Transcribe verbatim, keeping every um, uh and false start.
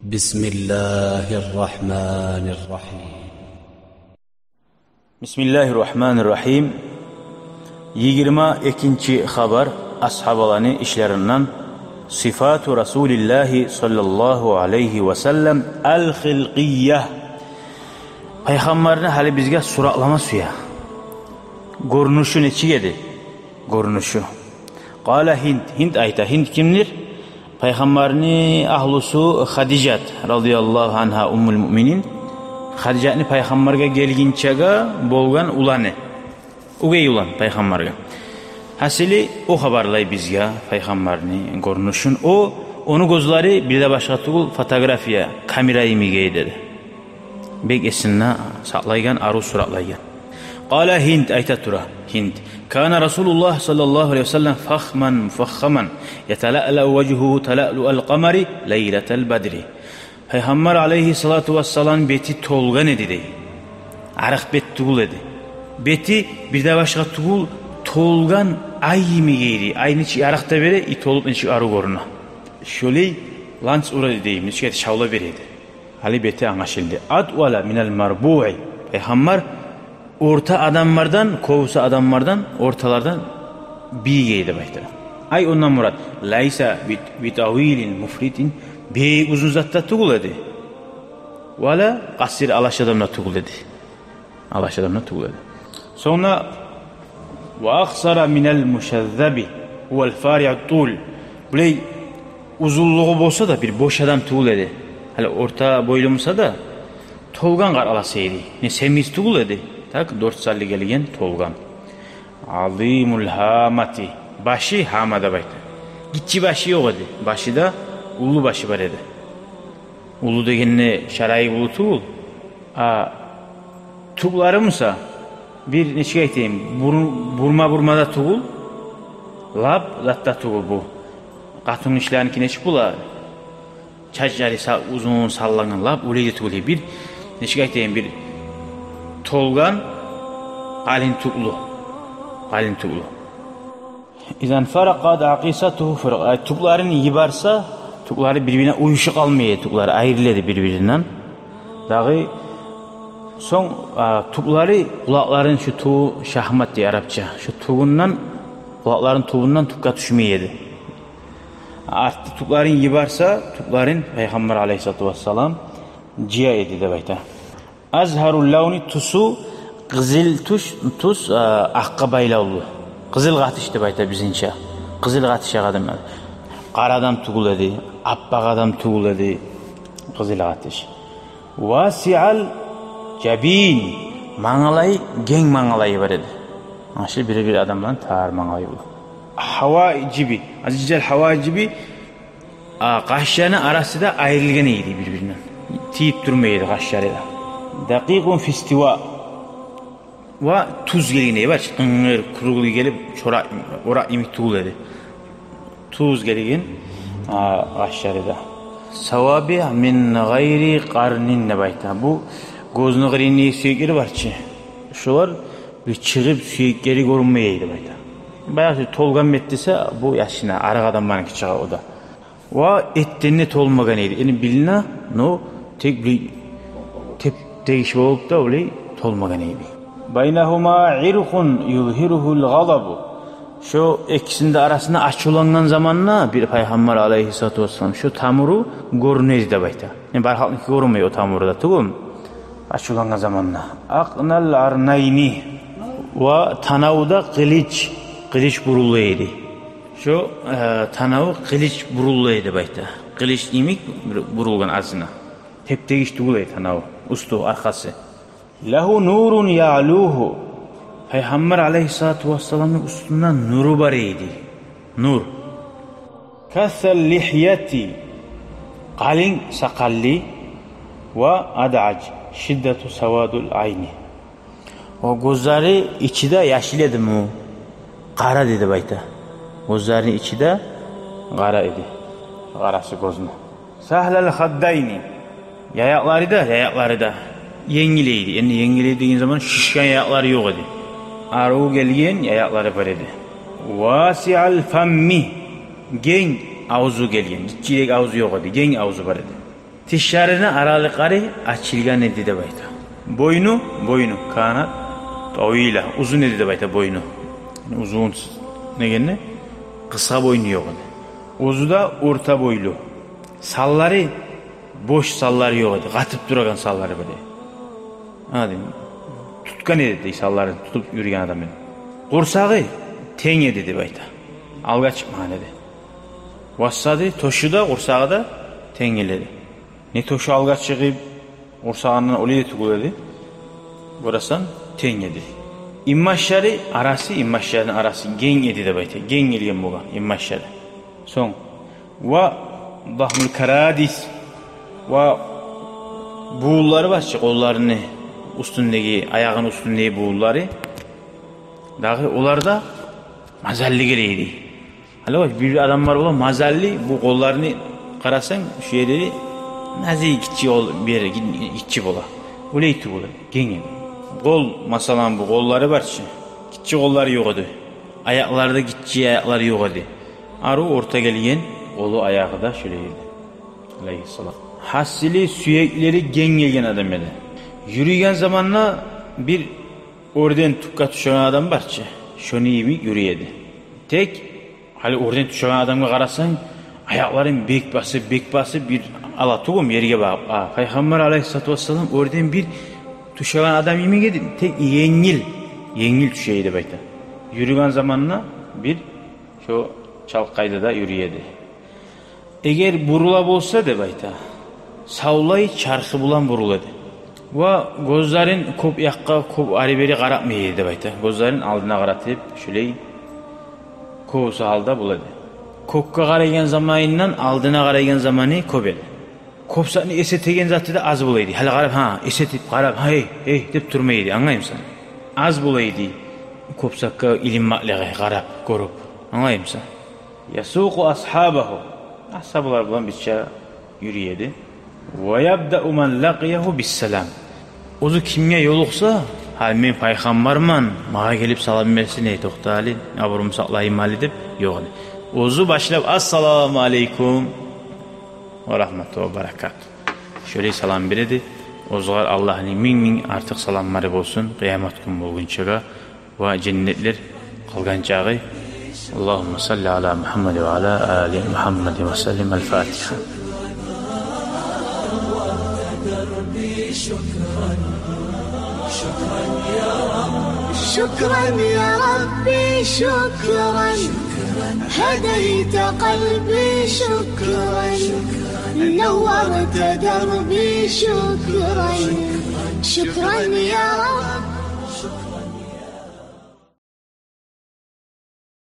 بسم الله الرحمن الرحيم. Бисмиллагьи ррагьмани ррагьим. Йигирма экинчи хабар асгьабаланы ишлеринден. Сифату Расулиллагьи саллаллагьу алайгьи ва саллам ал-хилкъия. Пайхаммарны гьали бизге суратлама сюе. Гёрюнюшю нечик эди? Гёрюнюшю. Къала Гьинд. Гьинд айта. Гьинд кимдир? Пайхаммарны агьлюсю Хадижат, радияллагьу ангьа, уммул муъминин. Хадижатны пайхаммаргъа гелгинчеге болгъан уланы. Уьгей улан пайхаммаргъа. Гьасили, о хабарлай бизге пайхаммарны гёрюнюшюн. О, ону гёзлери бир де башгъа тюгюл, фотография, камера йимик эди деди. Бек эсинде сакълайгъан, арив суратлайгъан. Къала Гьинд, айта тура Гьинд. Кана Расулуллагь саллаллагьу алайгьи ва саллам фахман муфаххаман, яталаълаъу важгьугьу талаълуъал къамари лайлатал бадри. Пайхаммар алайгьиссалату вассалам бети толгъан эди дей. Арыкъ бет тюгюл эди. Бети бир де башгъа тюгюл, толгъан ай йимик эди. Ай нечик арыкъ да бере, и толуп нечик арив гёрюне. Шолай ланс ура эди дей, нечик эди, шавла бере эди. Гьали бети англашылды. Атвала минал марбуъи. Пайхаммар орта адамлардан, кёбюсю адамлардан, орталардан бийик эди деп айта. Ай, ондан мурат, лайса бит-, битавилин муфритин, бек узун зат да тюгюл эди. Вала къасир, алач адам да тюгюл эди. Алач адам да тюгюл эди. Сонг да, ва акъсара минал мушаззаби, вал фариъут тул. Булай узунлугъу болса да, бир бош адам тюгюл эди. Гьали орта бойлу буса да, толгъан къаркъарасы эди. Не семиз тюгюл эди. Так, дёрт санлы гелген, толгъан. Азимул гьамати. Башы гьама деп айта. Гиччи башы ёкъ эди. Башында уллу башы бар эди. Уллу дегенде шарайы уллу тюгюл. А тюклери буса, бир нечик айтайым, бур-, бурма-бурма да тюгюл, лап зат да тюгюл бу. Къатынгишилерники нечик бола, чачлары са-, узун саллангъан, лап олай да тюгюл. Бир, нечик айтайым, бир толгъан, къалын тюклю. Къалын тюклю. Изан фаракъат акъисатугьу фуркъа. Тюклерин йиберсе, тюклери бир-бирине уюшуп къалмай, тюклери айрыла эди бир-биринден. Дагъы сонг, а, тюклери къулакъларын, шу тюгю, шахмат дей арапча, шу тюгюнден, къулакъларын тюбюнден тюпге тюшмей эди. Артда тюклерин йиберсе, тюклерин Пайхаммар алайгьиссалату вассалам жыя эди деп айта. Азгьарул лавни, тюсю къызыл тюс, тюс, а, акъгъа байлавлу. Къызыл къатыш деп айта бизинче. Къызыл къатыш акъ адам. Къара адам тюгюл эди, аппакъ адам тюгюл эди. Къызыл къатыш. Васиъал жабин, мангалай, генг мангалайы бар эди. Ашы бир-бир адамдан тар мангалайы бар. Гьаважиби, азижал гьаважиби, а, къашларыны арасы да айрылгъан эди бир-биринден. Тийип турмай эди къашлары да. Дакъикъун фистива. Ва тюз гелген эди, бачы, къынгыр, круглый гелип, чоракъ, оракъ йимик тюгюл эди. Тюз гелген, а, къашлары да. Саваби мин гъайри къарнин деп айта. Бу гёзню къырыйындагъы сюеклери бар чы. Шолар бир чыгъып, сюеклери гёрюнмей эди деп айта. Баягъы толгъан бет десе, бу яшына, арыкъ адамларыныки чыгъа о да. Ва этден де толмагъан эди. Энни билине, но тек бир теп-тегиш болуп да, олай толмагъан эди. Байнагьума иркъун юзгьиругьул гъазабу. Шо экисини де арасында ачувлангъан заманда бир Пайхаммар алайгьиссалату вассалам, шо тамуру гёрюне эди деп айта. Энни бар халкъныки гёрюнмей о тамуру да тюгюл. Ачувлангъан заманда. Акънал арнайни. Ва танаву да къылыч, къылыч бурула эди. Шо, э, танаву къылыч бурула эди деп айта. Къылыч йимик бир бурулгъан азына. Теп-тегиш тюгюл эди танаву, уьстю, аркъасы. Лагьу нурун яълугьу. Пайхаммар алайгьиссалату вассаламны уьстюнде нуру бар эди. Нур. Касал лихьяти. Къалын сакъаллы. Ва адъаж. Шиддату савадул айни. О гёзлери ичи де яшыл эди му, къара эди деп айта. Гёзлерини ичи де къара эди. Къарасы гёзню. Сагьлал хаддайни. Яякълары да, яякълары да енгил эди. Энни енгил эди деген заман шишген яякълары ёкъ эди. Арив гелген яякълары бар эди. Васиъал фамми. Генг авзу гелген. Гиччирек авзу ёкъ эди. Генг авзу бар эди. Тишлерини аралыкълары ачылгъан эди деп айта. Бойну, бойну, канат тавила, узун эди деп айта бойну. Яни узун дегенде, къысгъа бойну ёкъ эди. Оьзю де орта бойлу. Санлары, бош санлары ёкъ эди. Къатып турагъан санлары бар эди. Гьа, дейим, тутгъан эди дей, санларын тутуп юрюген адам эди. Къурсагъы тенг эди деп айта. Алгъа чыкъмагъан эди. Васады, тёшю де, къурсагъы да тенг геле эди. Не тёшю алгъа чыгъып, къурсагъындан олай да тюгюл эди. Къарасанг, тенг эди. Инбашлары арасы, инбашларыны арасы генг эди деп айта. Генг гелген болгъан инбашлары. Сонг, ва дахмул карадис, ва бувунлары бар чы, къолларыны уьстюндеги, аягъыны уьстюндеги бувунлары. Дагъы олар да мазаллы геле эди. Гьали бир адамлар бола мазаллы, бу къолларын къарасанг, шу ерлери назик, гиччи къол, бери гиччи бола. Олай тюгюл, генг эди. Къол, масала, бу къоллары бар чы, гиччи къоллары ёкъ эди. Аякълары да гиччи аякълары ёкъ эди. Арив орта гелген къолу, аягъы да шолай эди. Алейгьиссалам. Гьасили, сюеклери генг гелген адам эди. Юрюйген заманда бир оьрден тюпге тюшеген адам бар чы, шону йимик юрюй эди. Тек гьали оьрден тюшеген адамгъа къарасанг, аякъларын бек басып, бек басып, бир ала тюгюл ерге багъып. А Пайхаммар алейгьиссалату вассалам оьрден бир тюшеген адам йимик эди, тек енгил, енгил тюше эди деп айта. Юрюйген заманда бир шо чалкъайды да юрюй эди. Эгер бурула болса деп айта, савлай чархы булан бурула эди. Ва гёзлерин кёп якъгъа, кёп ари-бери къаратмай эди деп айта. Гёзлерин алдына къаратып, шолай кёбюсю гьалда бола эди. Кёкге къарайгъан заманындан алдына къарайгъан заманы кёп эди. Кёп затны эс этеген заты да аз бола эди. Гьали къарап, гьа, эс этип къарап, гьа, гьей, гьей деп турмай эди, англаймысан? Аз бола эди кёп затгъа илинмакълыгъы, къарап, гёрюп, англаймысан? Ясукъу асгьабагьу. Асгьабалар булан бирче юрюй эди. Ва ябдау ман лакъиягьу биссалам. Оьзю кимге ёлукъса, гьали мен пайхаммарман, магъа гелип салам берсин, эй, токъта гьали, абурумну сакълайым гьали деп ёкъ эди. Оьзю башлап: «Ассаламу алейкум ва рагьмату ва баракату». Шолай салам бере эди. Огъар Аллагьны минг-минг артыкъ саламлары болсун, къыямат гюн болгъунчагъа ва женнетлер къалгъан чагъы. Аллагьумма салли аля Мухаммад ва аля али Мухаммад ва саллим. Аль-Фатигьа. شكرا يا ربي، شكرا. هديت قلبي، شكرا. نورت دربي، شكرا. شكرا يا رب.